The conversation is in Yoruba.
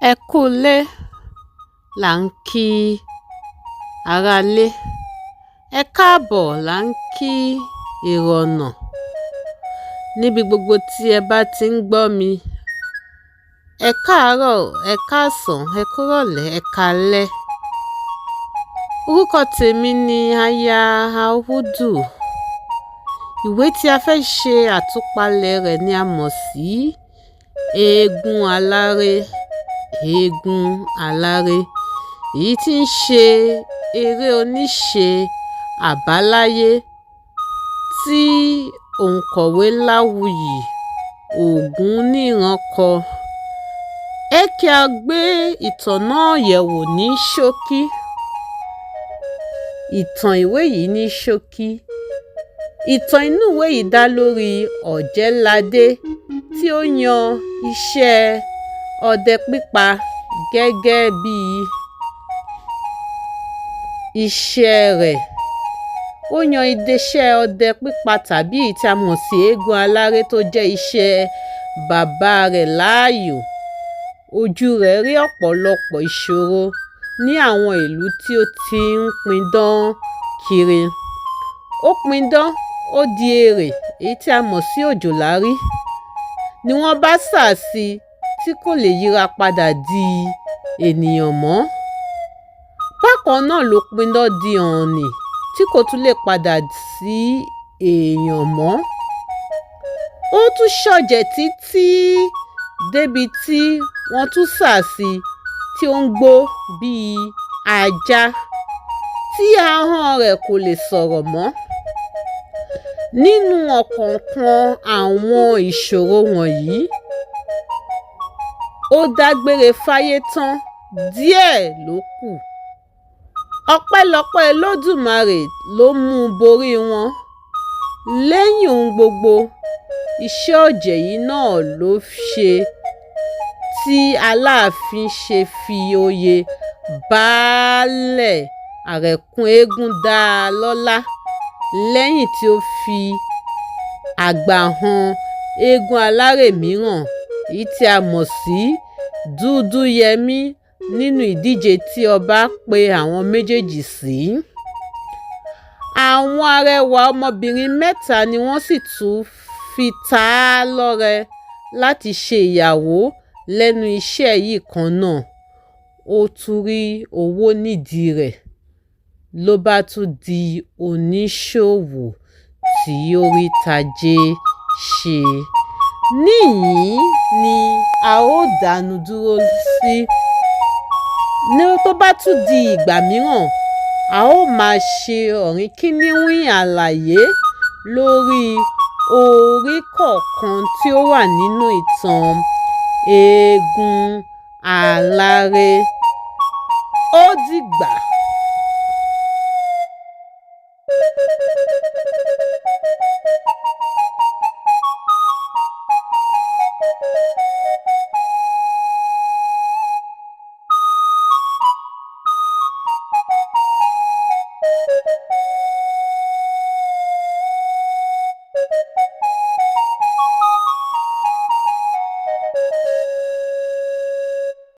Ẹ kú ilé là ń kí aráalé, ẹ káàbọ̀ là ń kí èrò ọ̀nà níbi gbogbo tí ẹ bá ti ń gbọ́ mi. Ẹ káàárọ̀, ẹ káàsán, ẹ kúrọ̀lẹ́, ẹ káalẹ́. Orúkọ tèmi ni Aya Audu. Ìwé tí a fẹ́ ṣe àtúpalẹ̀ rẹ̀ ni a mọ̀ sí Eégún Aláré. Eégún Aláré, èyí tí ń ṣe eré oníṣe àbáláyé tí òǹkọ̀wé Láwùyí Ògúnníran kọ. Ẹ kí a gbé ìtàn náà yẹ̀wò ní ṣókí. Ìtàn ìwé yìí ní ṣókí. Ìtàn inú ìwé yìí dá lórí Ọ̀jẹ́ladé tí ó yan iṣẹ́ ọdẹ pípa gẹ́gẹ́ bí iṣẹ́ rẹ̀. Ó yan iṣẹ́ ọdẹ pípa tàbí èyí tí a mọ̀ sí eégún aláré tó jẹ́ iṣẹ́ bàbá rẹ̀ láàyò. Ojú rẹ̀ rí ọ̀pọ̀lọpọ̀ ìṣòro ní àwọn ìlú tí ó ti ń pidán kiri. Ó pidán, ó di erè, èyí tí a mọ̀ sí òjòlárí, ni wọ́n bá sà sí i tí kò lè yíra padà di ènìyàn mọ́. Bákan náà ló pidán di ọ̀ọ̀nì tí kò tún lè padà sí èèyàn mọ́. Ó tún ṣọ̀jẹ̀ títí débi tí wọ́n tún sà sí i tí ó ń gbó bíi ajá, tí ahọ́n rẹ̀ kò lè sọ̀rọ̀ mọ́. Nínú ọ̀kọ̀ọ̀kan àwọn ìṣòro wọ̀nyí, ó dágbére fáyé tán, díẹ̀ ló kù. Ọpẹ́lọpẹ́ Olódùmarè ló mú un borí wọn. Lẹ́yìn ohun gbogbo, iṣẹ́ ọ̀jẹ̀ yìí náà ló ṣe tí Aláàfin ṣe fi oyè Baálẹ̀ Àrẹ̀kún eégún dá a lọ́lá lẹ́yìn tí ó fi àgbà han eégún aláré mìíràn, èyí tí a mọ̀ sí Dúdúyẹmí, nínú ìdíje tí ọba pe àwọn méjèèjì sí. Àwọn arẹwà ọmọbìnrin mẹ́ta ni wọ́n sì tún fi ta á lọ́rẹ láti ṣe ìyàwó lẹ́nu iṣẹ́ yìí kan náà. Ó tún rí owó nídìí rẹ̀, ló bá tún di oníṣòwò tí ó rí tajé ṣe. Níhìn-ín ni a ó dánu dúró sí. Ní tó bá tún di ìgbà mìíràn, a ó máa ṣe ọ̀rínkínníwín àlàyé lórí orí kọ̀ọ̀kan tí ó wà nínú ìtàn Eégún Aláré. Ó dìgbà.